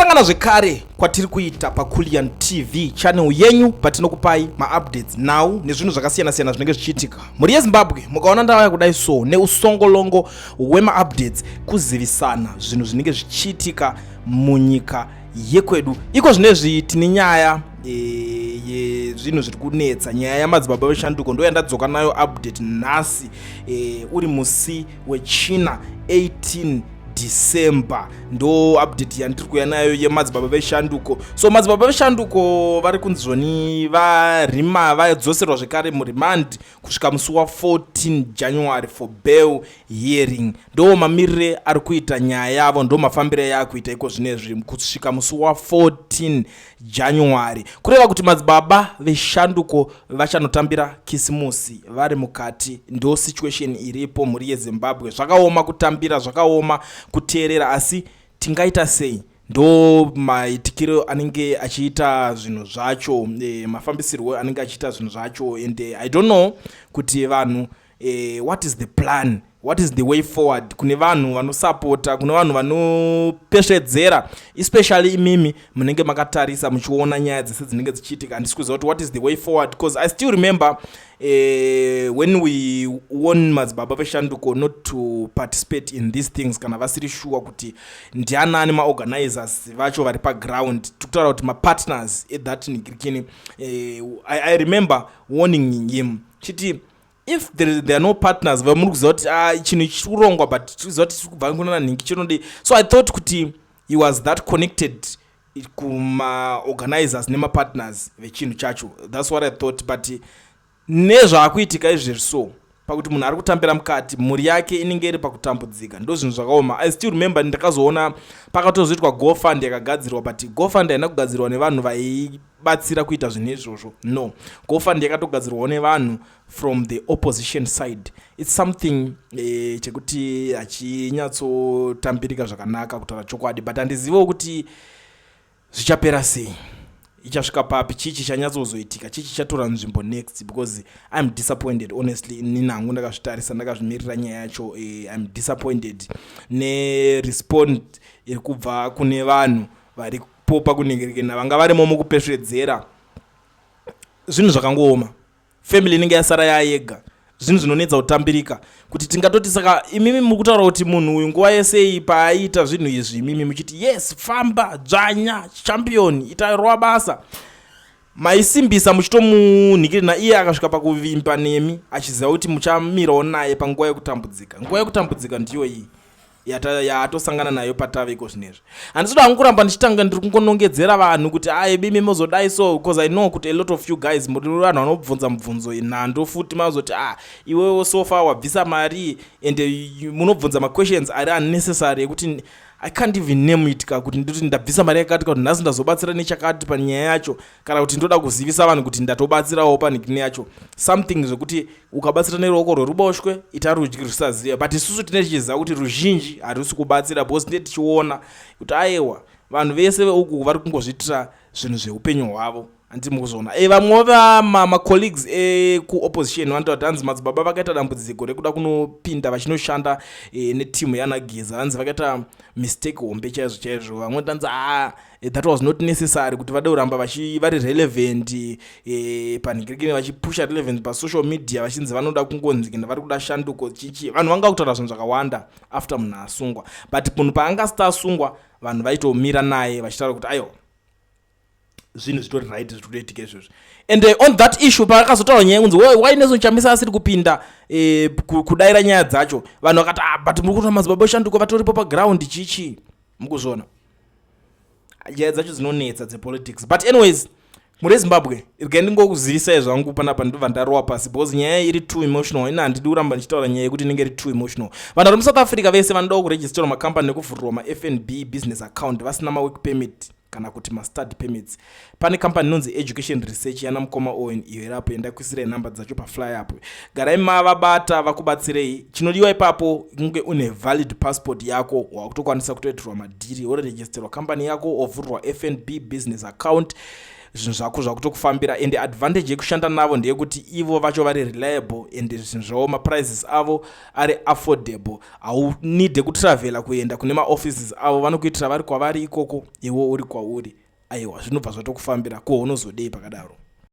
Kusangana zvekare kwatiri kuita paCulian TV channel yenyu, patinokupai maupdates, nhau nezvinhu zvakasiyana-siyana zvinenge zvichiitika. Mhuri yeZimbabwe, mukaona ndauya kudai so neusongolongo hwemaupdates, kuzivisana zvinhu zvinenge zvichiitika munyika yekwedu. Iko zvinezvi tine nyaya yezvinhu zviri kunetsa, nyaya yamadzibaba veshanduko, ndo yandadzoka nayo update nhasi, uri musi wechina 18 December. Ndo update yandiri kuuya nayo yemadzibaba veshanduko. So madzibaba veshanduko vari kunzi zvoni varima vadzoserwa zvekare muremand kusvika musi wa14 January for bail hearing. Ndo mamirire ari kuita nyaya yavo, ndo mafambiro yaakuita iko zvinezvi kusvika musi wa14 January, kureva kuti madzibaba veshanduko vachanotambira Kisimusi vari mukati. Ndo situation iripo, mhuri yeZimbabwe. Zvakaoma kutambira, zvakaoma kuteerera, asi tingaita sei? Ndo maitikiro anenge achiita zvinhu zvacho, mafambisirwo anenge achiita zvinhu zvacho. And I don't know kuti vanhu, what is the plan, what is the way forward kune vanhu vanosapota, kune vanhu vanopesvedzera, especially imimi munenge makatarisa muchiona nyaya dzese dzinenge dzichiitika. Handisi kuziva kuti what is the way forward, because I still remember when we warn madzibaba veshanduko not to participate in these things kana vasiri sure kuti ndianani maorganizers vacho vari paground, tikutaura kuti mapartners ethat nigirikini. I remember warning him chiti if there are no partners vamuri kuziva kuti, ah, chinhu ichi chiri kurongwa, but tiri kuziva kuti tiri kubva kunana nhingi chinodii. So I thought kuti he was that connected kumaorganizers nemapartners vechinhu chacho. That's what I thought, but nezvaakuitika izvezvi, so pakuti munhu ari kutambira mukati, mhuri yake inenge iri pakutambudzika, ndo zvinhu zvakaoma. I still remember ndakazoona pakatozoitwa GoFund yakagadzirwa, but GoFund haina kugadzirwa nevanhu vaibatsira kuita zvinhu izvozvo. No, GoFund yakatogadzirwawo nevanhu from the opposition side. It's something chekuti hachinyatsotambirika zvakanaka, kutaura chokwadi, but handiziviwo kuti zvichapera sei, ichasvika papi, chii chichanyatsozoitika, chii chichatora nzvimbo next, because I'm disappointed, honestly. Inini hangu ndakazvitarisa, ndakazvimirira nyaya yacho. I'm disappointed nerespond iri kubva kune vanhu varipo pakunhengerekena, vanga varimo mukupesvedzera. Zvinhu zvakangooma, family inenge yasara yayega, zvinhu zvinonetsa kutambirika kuti tingatoti. Saka imimi muri kutaura kuti munhu uyu nguva yese iyi paaiita zvinhu izvi, imimi muchiti, "Yes, famba, dzvanya, champion, itarwa basa," maisimbisa muchitomunhikirina. Iye akasvika pakuvimba nemi achiziva kuti muchamirawo naye panguva yekutambudzika. Nguva yekutambudzika ndiyo iyi yaatosangana nayo pataveko zvinezvi. Handisida hangu kuramba ndichitanga ndiri kungonongedzera vanhu kuti ai bimi mozodai so, because I know kuti a lot of you guys muri vanhu vanobvunza mubvunzo nhando futi, mazoti, "Ah, iwewo so far wabvisa mari," and munobvunza maquestions ari unnecessary ekuti I can't even name it ka, kuti ndoti ndabvisa mari yakati, kuti nhasi ndazobatsira nechakati panyaya yacho, kana kuti ndoda kuzivisa vanhu kuti ndatobatsirawo panhikini yacho. Something zvekuti ukabatsira neruoko rweruboshwe, ita rudyi rusaziva. But isusu tine tichiziva kuti ruzhinji harusi kubatsira, because tine tichiona kuti aiwa, vanhu vese veuku vari kungozviitira zvinhu zveupenyu hwavo. Handiti mukuzoona? Vamwewo vamacolleagues ekuopposition vanotaura kuti hanzi madzibaba vakaita dambudziko rekuda kunopinda vachinoshanda netimu yanaGeza. Hanzi vakaita mistake hombe chaizvo chaizvo. Vamwe tanzi, "Ah, that was not necessary," kuti vade kuramba vari relevant panhingirikini, vachipusha relevance pasocial media, vachinzi vanoda kungonzi kenda vari kuda shanduko chichi. Vanhu vanga kutaura zvinhu zvakawanda after munhu asungwa, but munhu paanga asati asungwa, vanhu vaitomira naye vachitaura kuti aiwa, zvinhu zvitori right zviri kutoitika izvozvi. And on that issue, paakazotaura nyaya yekunzi why Nelson Chamisa asiri kupinda kudayira nyaya dzacho, vanhu vakati, "Ah, but muri kutora madzibaba eshanduko vatoripo paground chichi." Mukuzviona, nyaya dzacho dzinonetsa dzepolitics. But anyways, muri weZimbabwe, regai ndingokuzivisai zvangu panapa, ndobva ndarowa pasi, because nyaya iri too emotional. Ina handidi kuramba ndichitaura nyaya yekuti inenge iri too emotional. Vanhu vari muSouth Africa vese vanodawo kuregisterwa makambani nekuvhurirwa maFNB business account vasina mawork permit kana kuti mastudy permits, pane kambani inonzi Education Research yana mukoma Owen, iyo irapo. Endakuisirai nhamba dzacho pafly apo, garai mavabata vakubatsirei. Chinodiwa ipapo kunge une valid passport yako, wakutokwanisa kutoitirwa madhiri, woregisterwa kambani yako, wovhurirwa FNB business account. Zvinhu zvako zvakutokufambira, and advantage yekushanda navo ndeyekuti ivo vacho vari reliable and zvinhu zvavo, maprices avo ari affordable. Haunidhe kutravhela kuenda kune maoffices avo, vanokuitira vari kwavari ikoko, iwo uri kwauri. Aiwa, zvinobva zvatokufambira. Ko unozodei pakadaro?